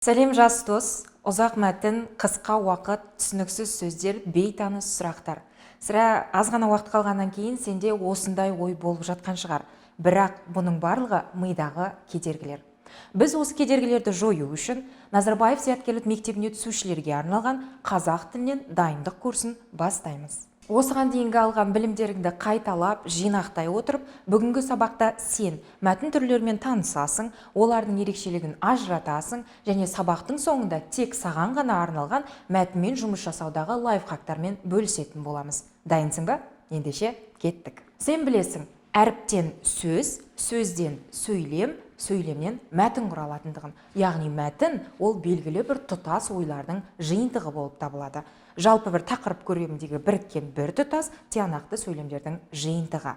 Сәлем, жас дос! Ұзақ мәтін, қысқа уақыт, түсініксіз сөздер, бейтаныс сұрақтар. Сірә, аз ғана уақыт қалғаннан кейін сенде осындай ой болып жатқан шығар. Бірақ бұның барлығы мидағы кедергілер. Біз осы кедергілерді жою үшін Назарбаев зияткерлік мектебіне түсушілерге арналған қазақ тілінен дайындық курсын бастаймыз. Осыған дейінгі алған білімдеріңді қайталап, жинақтай отырып, бүгінгі сабақта сен мәтін түрлерімен танысасың, олардың ерекшелігін ажыратасың және сабақтың соңында тек саған ғана арналған мәтінмен жұмыс жасаудағы лайфхактармен бөлісетін боламыз. Дайынсың ба? Ендеше, кеттік. Сен білесің, әріптен сөз, сөзден сөйлем, сөйлемнен мәтін құралатындығын. Яғни мәтін ол белгілі бір тұтас ойлардың жиынтығы болып табылады. Жалпы бір тақырып көлеміндегі біріккен бір тұтас тиянақты сөйлемдердің жиынтығы.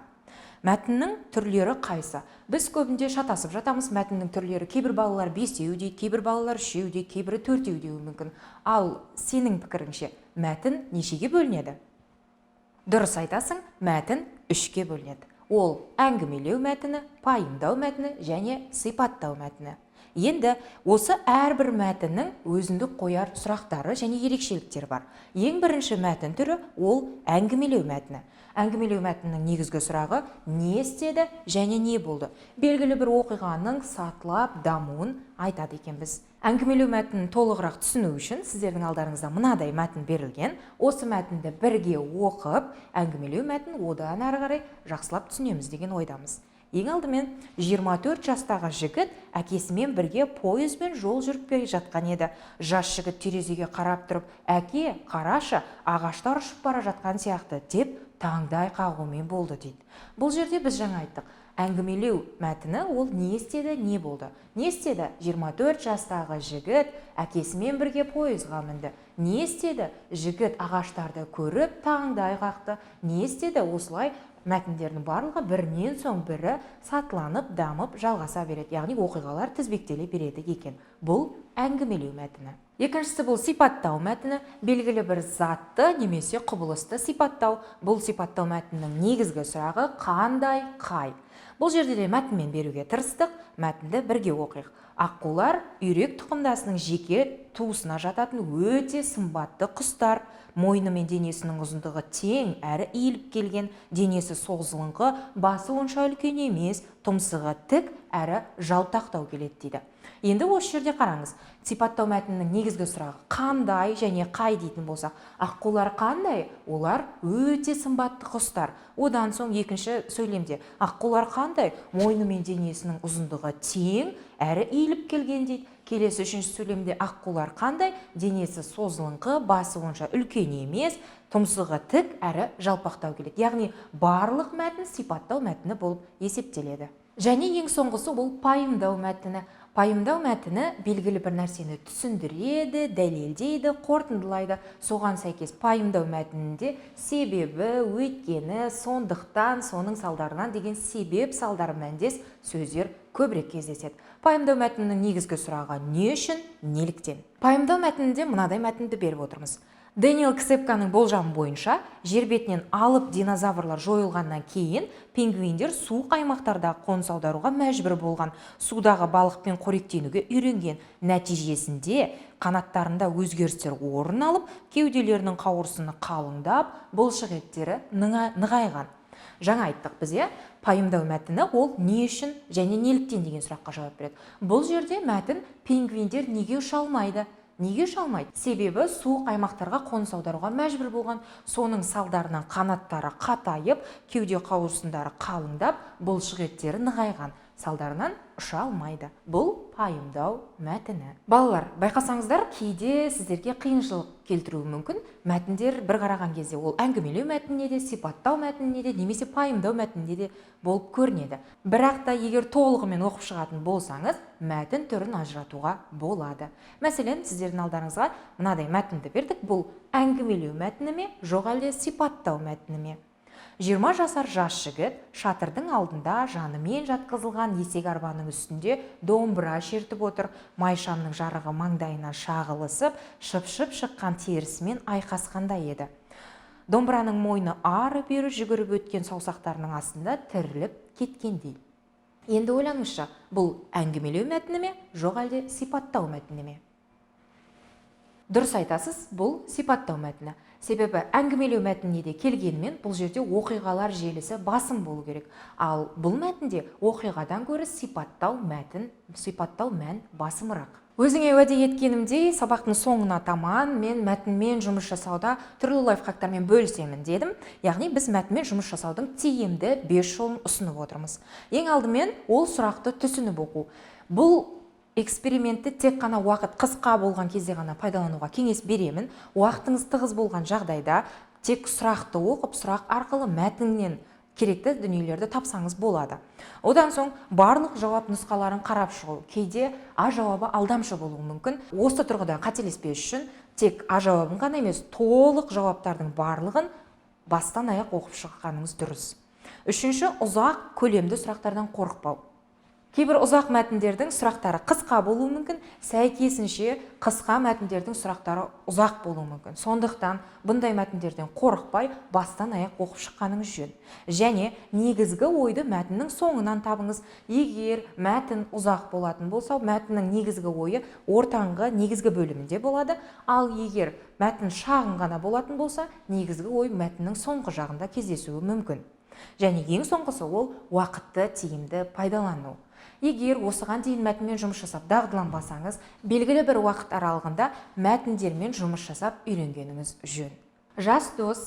Мәтіннің түрлері қайсы? Біз көбінде шатасып жатамыз мәтіннің түрлері. Кейбір балалар бесеу дейді, кейбір балалар үшеу дейді, кейбірі төртеу деуі мүмкін. Ал сенің пікіріңше, мәтін нешеге бөлінеді? Дұрыс айтасың, мәтін үшке бөлінеді. Ол әңгімелеу мәтіні, пайымдау мәтіні және сипаттау мәтіні. Енді осы әрбір мәтіннің өзіндік қояр сұрақтары және ерекшеліктері бар. Ең бірінші мәтін түрі ол әңгімелеу мәтіні. Әңгімелеу мәтінінің негізгі сұрағы: не істеді және не болды? Белгілі бір оқиғаның сатылап дамуын айтады екенбіз. Әңгімелеу мәтінін толығырақ түсіну үшін сіздердің алдарыңызда мынадай мәтін берілген. Осы мәтінді бірге оқып, әңгімелеу мәтінін одан әрі қарай жақсылап түсінеміз деген ойдамыз. Ең алдымен 24 жастағы жігіт әкесімен бірге пойызбен жол жүріп келе жатқан еді. Жас жігіт терезеге қарап тұрып: «Әке, қарашы, ағаштар ұшып бара жатқан сияқты», – деп таңдай қағумен болды дейді. Бұл жерде біз жаңа айттық, әңгімелеу мәтіні ол не істеді, не болды. Не істеді? 24 жастағы жігіт әкесімен бірге пойызға мінді. Не істеді? Жігіт ағаштарды көріп таңдай қақты. Не істеді? Осылай мәтіндердің барлығы бірінен соң бірі сатыланып, дамып, жалғаса береді, яғни оқиғалар тізбектеле береді екен. Бұл әңгімелеу мәтіні. Екіншісі бұл сипаттау мәтіні, белгілі бір затты немесе құбылысты сипаттау. Бұл сипаттау мәтінінің негізгі сұрағы: қандай, қай. Бұл жерде де мәтінмен беруге тырыстық, мәтінді бірге оқиық. Аққулар үйрек тұқымдасының жеке туысына жататын өте сымбатты құстар. Мойны мен денесінің ұзындығы тең әрі иіліп келген, денесі созылыңқы, басы онша үлкен емес, тұмсығы тік әрі жалтақтау келеді дейді. Енді осы жерде қараңыз, сипаттау мәтінінің негізгі сұрағы қандай және қай дейтін болсақ, аққулар қандай? Олар өте сымбатты құстар. Одан соң екінші сөйлемде аққулар қандай? Мойны мен денесінің ұзындығы тең әрі иіліп келген дейді. Келесі үшінші сөйлемде аққулар қандай? Денесі созылыңқы, басы онша үлкен емес, тұмсығы тік әрі жалпақтау келеді. Яғни барлық мәтін сипаттау мәтіні болып есептеледі. Және ең соңғысы бұл пайымдау мәтіні. Пайымдау мәтіні белгілі бір нәрсені түсіндіреді, дәлелдейді, қорытындылайды. Соған сәйкес пайымдау мәтінінде себебі, өйткені, сондықтан, соның салдарынан деген себеп салдар мәндес сөздер көбірек кездеседі. Пайымдау мәтінінің негізгі сұрағы: не үшін, неліктен. Пайымдау мәтінінде мынадай мәтінді беріп отырмыз. Дэниел Ксепканың болжамы бойынша, жер бетінен алып динозаврлар жойылғаннан кейін пингвиндер суық аймақтарда қоныс аударуға мәжбүр болған, судағы балықпен қоректенуге үйренген. Нәтижесінде қанаттарында өзгерістер орын алып, кеуделерінің қауырсыны қалыңдап, бұлшық еттері нығайған. Жаңа айттық біз, иә, пайымдау мәтіні ол не үшін және неліктен деген сұраққа жауап береді. Бұл жерде мәтін: пингвиндер неге ұша алмайды? Неге ұша алмайды? Себебі суық аймақтарға қоныс аударуға мәжбүр болған. Соның салдарынан қанаттары қатайып, кеуде қауырсындары қалыңдап, бұлшық еттері нығайған. Салдарынан ұша алмайды. Бұл пайымдау мәтіні. Балалар, байқасаңыздар, кейде сіздерге қиыншылық келтіруі мүмкін. Мәтіндер бір қараған кезде ол әңгімелеу мәтініне де, сипаттау мәтініне де немесе пайымдау мәтініне де болып көрінеді. Бірақ та егер толығымен оқып шығатын болсаңыз, мәтін түрін ажыратуға болады. Мәселен, сіздердің алдарыңызға мынадай мәтінді бердік. Бұл әңгімелеу мәтіні ме, жоқ әлде сипаттау мәтіні ме? 20 жасар жас жігіт шатырдың алдында жанымен жатқызылған есек арбаның үстінде домбыра шертіп отыр. Майшамның жарығы маңдайына шағылысып, шып-шып шыққан терісімен айқасқандай еді. Домбыраның мойны ары-бері жүгіріп өткен саусақтарының астында тіріліп кеткендей. Енді ойланыңызшы, бұл әңгімелеу мәтіні ме, жоқ әлде сипаттау мәтіні ме? Дұрыс айтасыз, бұл сипаттау мәтіні. Себебі әңгімелеу мәтініне де келгенімен, бұл жерде оқиғалар желісі басым болу керек. Ал бұл мәтінде оқиғадан гөрі сипаттау мәтін, сипаттау мән басымырақ. Өзіңе уәде еткенімдей, сабақтың соңына таман мен мәтінмен жұмыс жасауда түрлі лайфхактармен бөлісемін дедім. Яғни біз мәтінмен жұмыс жасаудың тиімді 5 жолын ұсынып отырмыз. Ең алдымен ол сұрақты түсініп оқу. Бұл экспериментті тек қана уақыт қысқа болған кезде ғана пайдалануға кеңес беремін. Уақытыңыз тығыз болған жағдайда тек сұрақты оқып, сұрақ арқылы мәтіннен керекті дүниелерді тапсаңыз болады. Одан соң барлық жауап нұсқаларын қарап шығу. Кейде А жауабы алдамшы болуы мүмкін. Осы тұрғыда қателеспес үшін тек А жауабын ғана емес, толық жауаптардың барлығын бастан аяқ оқып шыққаныңыз дұрыс. Үшінші, ұзақ көлемді сұрақтардан қорықпау. Кейбір ұзақ мәтіндердің сұрақтары қысқа болуы мүмкін, сәйкесінше қысқа мәтіндердің сұрақтары ұзақ болуы мүмкін. Сондықтан бұндай мәтіндерден қорықпай, бастан аяқ оқып шыққаныңыз жөн. Және негізгі ойды мәтіннің соңынан табыңыз. Егер мәтін ұзақ болатын болса, мәтіннің негізгі ойы ортаңғы негізгі бөлімінде болады. Ал егер мәтін шағын ғана болатын болса, негізгі ой мәтіннің соңғы жағында кездесуі мүмкін. Және ең соңғысы ол уақытты тиімді пайдалану. Егер осыған дейін мәтінмен жұмыс жасап дағдыланбасаңыз, белгілі бір уақыт аралығында мәтіндермен жұмыс жасап үйренгеніңіз жөн. Жас дос,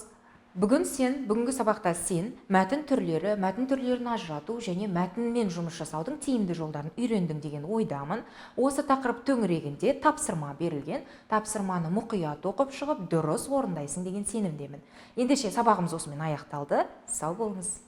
бүгін сен, бүгінгі сабақта сен мәтін түрлері, мәтін түрлерін ажырату және мәтінмен жұмыс жасаудың тиімді жолдарын үйрендің деген ойдамын. Осы тақырып төңірегінде тапсырма берілген. Тапсырманы мұқият оқып шығып, дұрыс орындайсың деген сенімдемін. Ендеше сабағымыз осымен аяқталды. Сау болыңыз.